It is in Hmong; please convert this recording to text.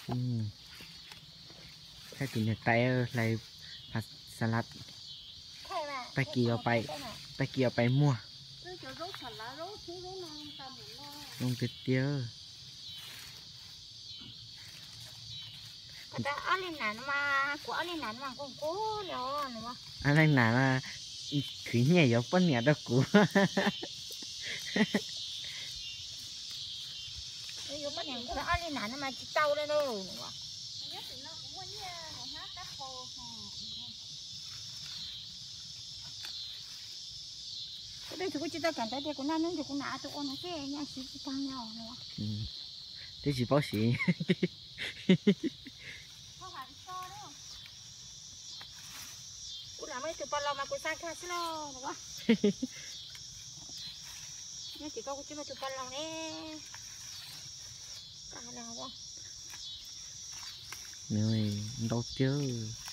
Thaij tus niam tais hlais xa las, tag kis, tag kis os pais muag. Zoo tiag tiag. Ob li nas no mas, kuv ob li nas no mas nquag nquag li os. Ob li nas mas khwv nyiaj yuav poj niam rau kuv. Yuav poj niam nquag ob li nas no mas tsis tau li lauj. Kuv tej tsis, kuv tsis tau kam ntawd tias kuv naj nub ntsug kuv nam tus ua no xwb, nyob siv tsis tau nyob. Twb tsis paub siv. Kuv nam muaj ib tug poj laug mas kuv xav nkag xwb lauj. Nyob tim koj kuv tsis muaj tus poj laug ne. Ntau tiag.